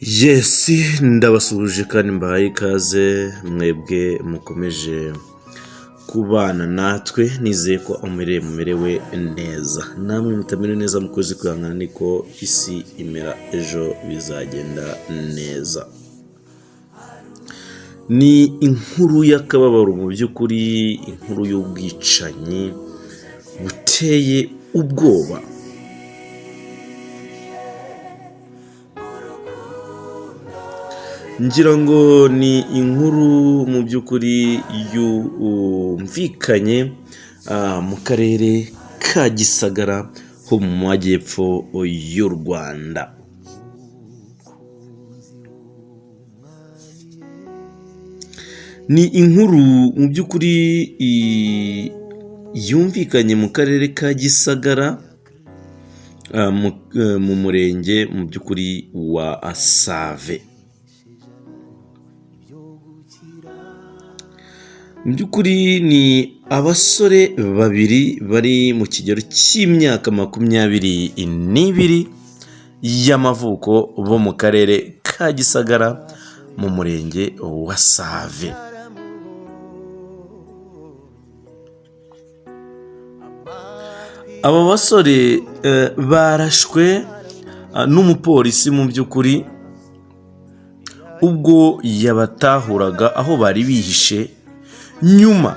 Yes, ndabasuhuje kandi mbahaye ikaze mwebwe mukomeje kubana natwe. Nizeye ko aho muherereye mumerewe neza, namwe mutamerewe neza mukoze kwihangana, niko isi imera, ejo bizagenda neza. Ni inkuru y'akababaro mu by'ukuri, inkuru y'ubwicanyi buteye ubwoba. Ngira ngo ni inkuru mu by'ukuri yumvikanye mu karere ka Gisagara ho mu majyepfo y'u Rwanda. Ni inkuru mu by'ukuri yumvikanye mu karere ka Gisagara mu murenge mu by'ukuri wa Save. Mu by'ukuri ni abasore babiri bari mu kigero cy'imyaka 22 y'amavuko bo mu karere ka Gisagara mu murenge wa Save. Aba basore barashwe n'umupolisi mu by'ukuri ubwo yabatahuraga aho bari bihishe nyuma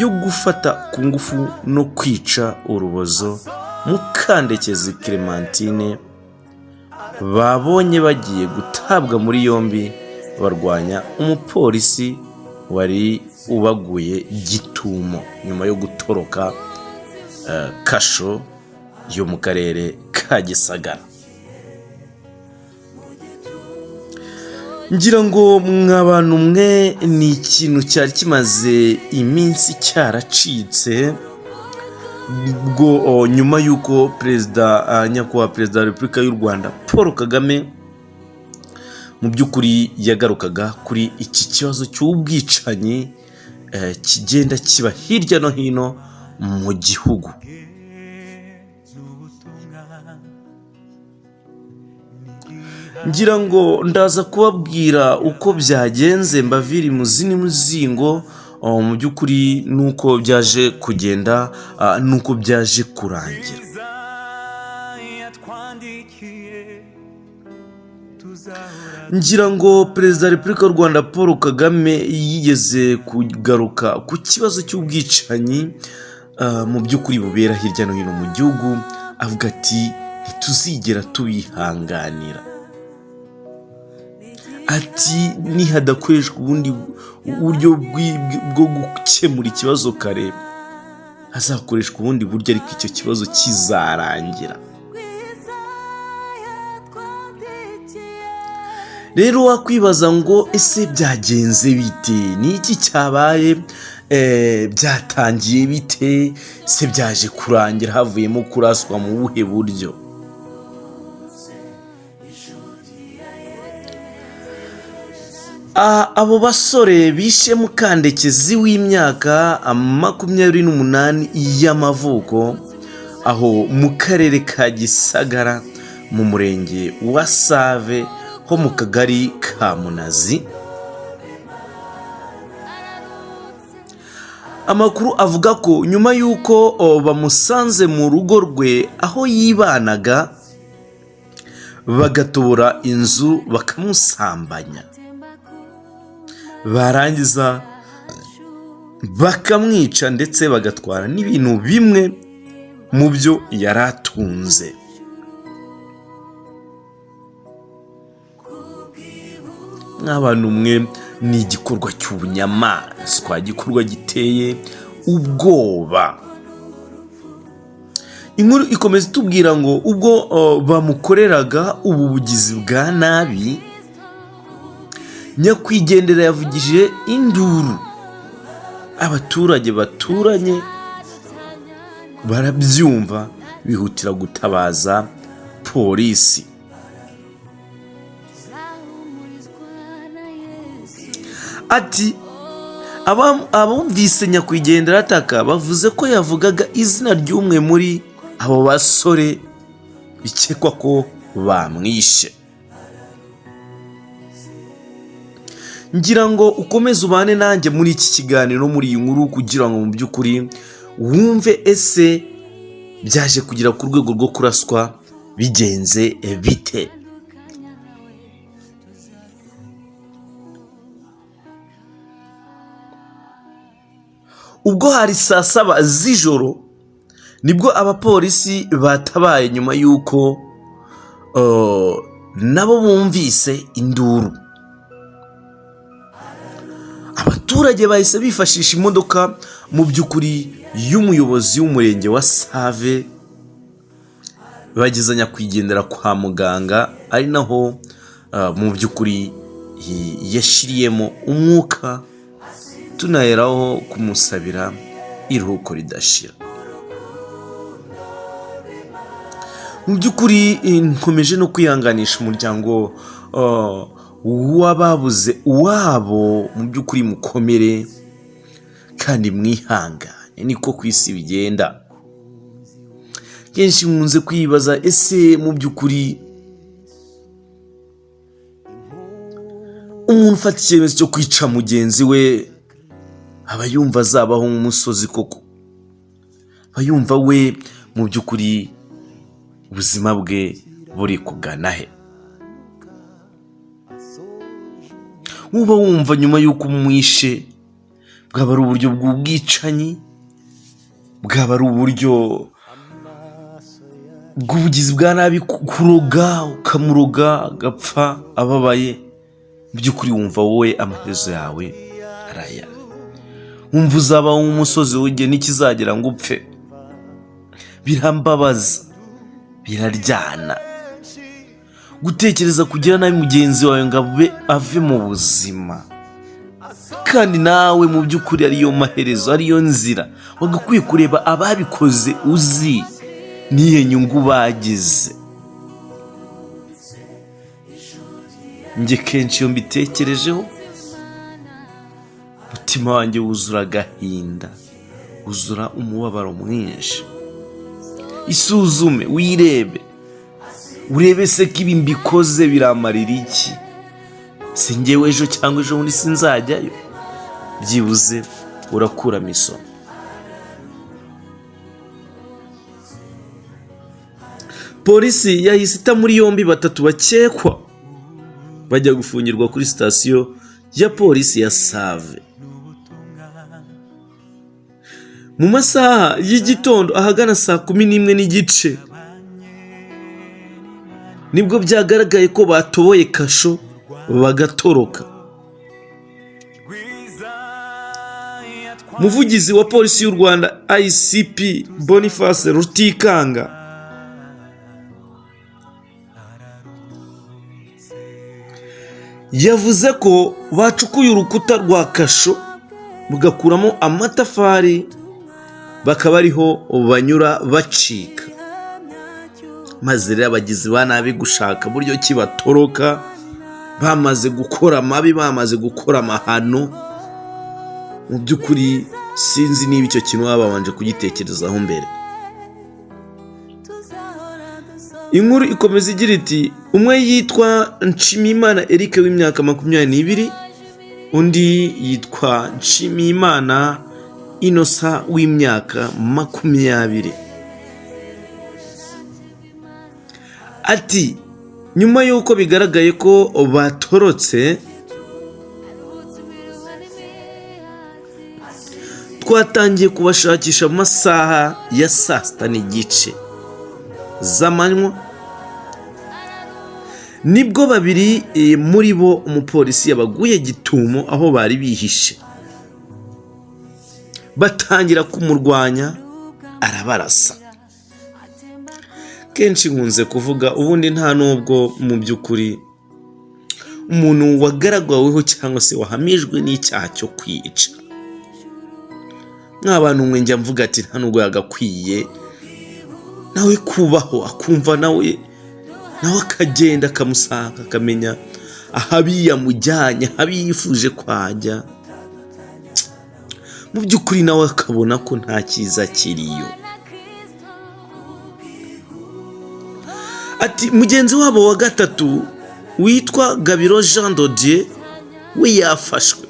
yo gufata ku ngufu no kwica urubozo Mukandekezi Clementine babonye bagiye gutabwa muri yombi barwanya umupolisi wari ubaguye gitumo nyuma yo gutoroka kasho yo mu karere ka Gisagara. Ngira ngo mwa bantu mwe, ni ikintu cyari kimaze iminsi cyaracitse ubwo nyuma y'uko perezida, nyakubahwa perezida wa Repubulika y'u Rwanda Paul Kagame mu by'ukuri yagarukaga kuri iki kibazo cy'ubwicanyi kigenda kiba hirya no hino mu gihugu. Ngira ngo ndaza kubabwira uko byagenze mbaviri muzi n'umuzingo mu by'ukuri nuko byaje kugenda, nuko byaje kurangira. Ngira ngo perezida wa Repubulika y'u Rwanda Paul Kagame yigeze kugaruka ku kibazo cy'ubwicanyi mu by'ukuri bubera hirya no hino mu gihugu, avuga ati ntituzigera tubihanganira. Ati nihadakoreshwa ubundi buryo bwo gukemura ikibazo kare, hazakoreshwa ubundi buryo, ariko icyo kibazo kizarangira. Rero wakwibaza ngo ese byagenze bite? Ni iki cyabaye? Byatangiye bite? Se byaje kurangira havuyemo kuraswa mu buhe buryo? Abo basore bishe Mukandekezi w'imyaka 28 y'amavuko aho mu karere ka Gisagara mu murenge wa Save ho mu kagari ka Munazi. Amakuru avuga ko nyuma y'uko bamusanze mu rugo rwe aho yibanaga, bagatobora inzu bakamusambanya, barangiza bakamwica ndetse bagatwara n'ibintu bimwe mu byo yari atunze. Nk'abantu mwe, ni igikorwa cy'ubunyamaswa, igikorwa giteye ubwoba. Inkuru ikomeza itubwira ngo ubwo bamukoreraga ubu bugizi bwa nabi, nyakwigendera yavugije induru, abaturage baturanye barabyumva bihutira gutabaza polisi. Ati abumvise nyakwigendera ataka bavuze ko yavugaga izina ry'umwe muri abo basore bikekwa ko bamwishe. Ngira ngo ukomeze ubane nanjye muri iki kiganiro, muri iyi nkuru, kugira ngo mu by'ukuri wumve ese byaje kugera ku rwego rwo kuraswa bigenze bite. Ubwo hari saa 7 z'ijoro nibwo abapolisi batabaye nyuma y'uko nabo bumvise induru. Abaturage bahise bifashisha imodoka mu by'ukuri y'umuyobozi w'umurenge wa Save, bageza nyakwigendera kwa muganga, ari naho mu by'ukuri yashiriyemo umwuka, tunaheraho kumusabira iruhuko ridashira. Mu by'ukuri nkomeje no kwihanganisha umuryango w'ababuze uwabo. Mu by'ukuri mukomere kandi mwihangane, niko ku isi bigenda. Kenshi nkunze kwibaza ese mu by'ukuri umuntu ufata icyemezo cyo kwica mugenzi we aba yumva azabaho nk'umusozi koko? Aba yumva we mu by'ukuri ubuzima bwe buri kugana he? Uba wumva nyuma y'uko umwishe bwaba ari uburyo bw'ubwicanyi, bwaba ari uburyo bw'ubugizi bwa nabi, kuroga ukamuroga agapfa ababaye. Mu by'ukuri wumva wowe amaherezo yawe ari ayahe? Wumva uzabaho nk'umusozi w'igihe n'ikizagera ngo upfe? Birambabaza, biraryana gutekereza kugira nabi mugenzi wawe ngo ave mu buzima, kandi nawe mu by'ukuri ariyo maherezo, ariyo nzira. Wagakwiye kureba ababikoze uzi n'iyo nyungu bagize. Njye kenshi iyo mbitekerejeho umutima wanjye wuzura agahinda, wuzura umubabaro mwinshi. Isuzume, wirebe, urebe se ko ibi mbikoze biramarira iki? Si njyewe ejo cyangwa ejo bundi sinzajyayo? Byibuze urakuramo isomo. Polisi yahise ita muri yombi batatu bakekwa, bajya gufungirwa kuri sitasiyo ya polisi ya Save. Mu masaha y'igitondo ahagana 11:30 nibwo byagaragaye ko batoboye kasho bagatoroka. Umuvugizi wa polisi y'u Rwanda ICP Boniface Rutikanga yavuze ko bacukuye urukuta rwa kasho bagakuramo amatafari, bakaba ariho banyura bacika. Maze rero abagizi ba nabi gushaka buryo ki batoroka, bamaze gukora amabi, bamaze gukora amahano. Mu by'ukuri sinzi niba icyo kintu baba babanje kugitekerezaho mbere. Inkuru ikomeza igira iti umwe yitwa Nshimiyimana Eric w'imyaka 22, undi yitwa Nshimiyimana Innocent w'imyaka 20. Ati nyuma y'uko bigaragaye ko batorotse, twatangiye kubashakisha mu masaha ya 6:30 z'amanywa, nibwo babiri muri bo umupolisi yabaguye gitumo aho bari bihishe, batangira kumurwanya arabarasa. Kenshi nkunze kuvuga ubundi nta nubwo mu by'ukuri umuntu wagaragaweho cyangwa se wahamijwe n'icyaha cyo kwica, nk'abantu mwe njya mvuga ati nta nubwo yagakwiye nawe kubaho, akumva nawe akagenda akamusanga, akamenya ahabi yamujyanye, ahabi yifuje kwajya. Mu by'ukuri nawe akabona ko nta cyiza kiriyo. Ati mugenzi wabo wa gatatu witwa Gabiro Jean Dodier We yafashwe.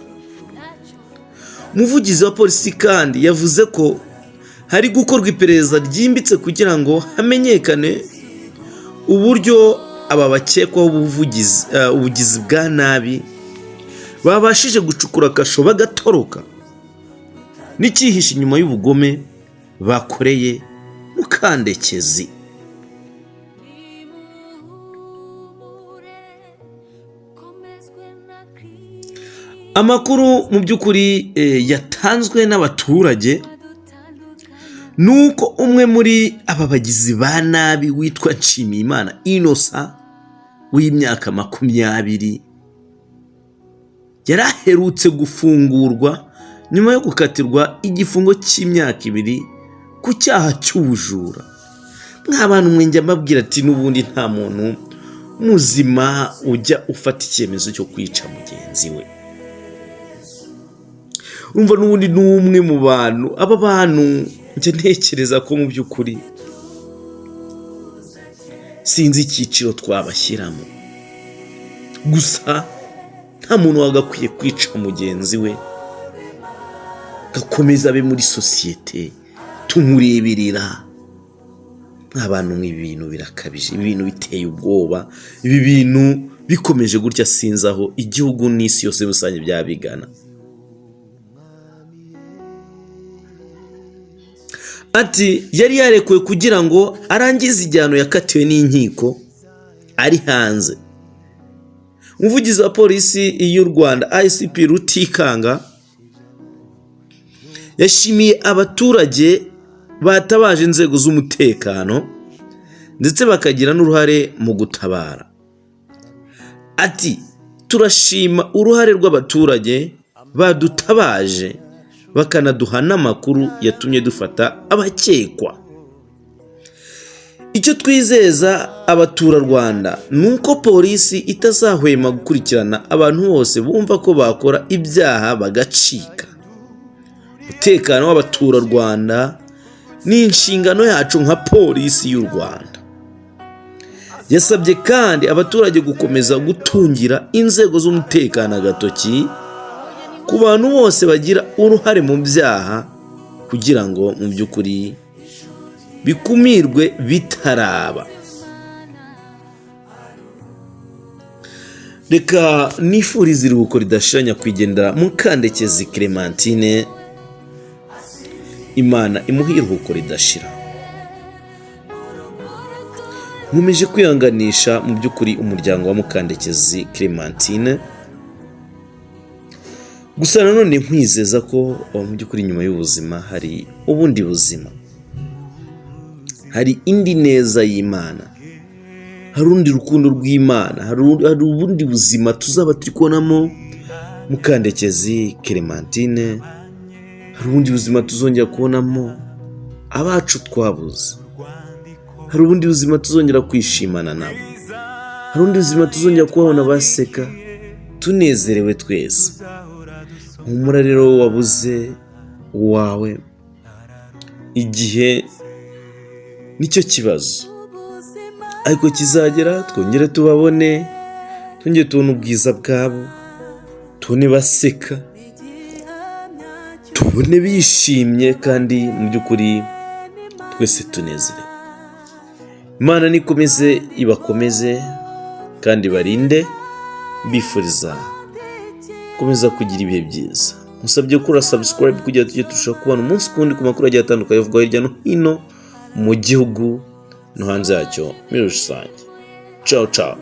Umuvugizi wa polisi kandi yavuze ko hari gukorwa iperereza ryimbitse kugira ngo hamenyekane uburyo aba bakekwaho ubugizi bwa nabi babashije gucukura kasho bagatoroka, n'icyihishe inyuma y'ubugome bakoreye Mukandekezi. Amakuru mu by'ukuri yatanzwe n'abaturage ni uko umwe muri aba bagizi ba nabi witwa Nshimiyimana Innocent w'imyaka 20 yari aherutse gufungurwa nyuma yo gukatirwa igifungo cy'imyaka 2 ku cyaha cy'ubujura. Mw'abantu mwe, njya mbabwira ati n'ubundi nta muntu muzima ujya ufata icyemezo cyo kwica mugenzi we. Urumva n'ubundi ni umwe mu bantu, aba bantu njya ntekereza ko mu by'ukuri sinzi icyiciro twabashyiramo, gusa nta muntu wagakwiye kwica mugenzi we gakomeza abe muri sosiyete tumureberera. Nk'abantu nk'ibi bintu birakabije, ibi bintu biteye ubwoba, ibi bintu bikomeje gutya sinzi aho igihugu n'isi yose rusange byabigana. Ati yari yarekuwe kugira ngo arangize igihano yakatiwe n'inkiko ari hanze. Umuvugizi wa polisi y'u Rwanda ICP Rutikanga yashimiye abaturage batabaje inzego z'umutekano ndetse bakagira n'uruhare mu gutabara. Ati turashima uruhare rw'abaturage badutabaje bakanaduha n'amakuru yatumye dufata abakekwa. Icyo twizeza abaturarwanda ni uko polisi itazahwema gukurikirana abantu bose bumva ko bakora ibyaha bagacika. Umutekano w'abaturarwanda ni inshingano yacu nka polisi y'u Rwanda. Yasabye kandi abaturage gukomeza gutungira inzego z'umutekano agatoki ku bantu bose bagira uruhare mu byaha kugira ngo mu by'ukuri bikumirwe bitaraba. Reka nifurize iruhuko ridashira nyakwigendera Mukandekezi Clementine, Imana imuhe iruhuko ridashira. Nkomeje kwihanganisha mu by'ukuri umuryango wa Mukandekezi Clementine, gusa nanone nkwizeza ko mu by'ukuri nyuma y'ubuzima hari ubundi buzima, hari indi neza y'Imana, hari urundi rukundo rw'Imana, hari ubundi buzima tuzaba turi kubonamo Mukandekezi Clementine, hari ubundi buzima tuzongera kubonamo abacu twabuze, hari ubundi buzima tuzongera kwishimana nabo, hari ubundi buzima tuzongera kubabona baseka tunezerewe twese. Humura rero wabuze uwawe, igihe nicyo kibazo, ariko kizagera twongere tubabone, twongere tubone ubwiza bwabo, tubone baseka, tubone bishimye, kandi mu by'ukuri twese tunezerewe. Imana nikomeze ibakomeze kandi barinde, mbifuriza komeza kugira ibihe byiza. Musabye gukora subscribe kugira tujye turushaho kubona umunsi ku wundi ku makuru agiye atandukanye avugwa hirya no hino mu gihugu no hanze yacyo muri rusange. Ciao ciao.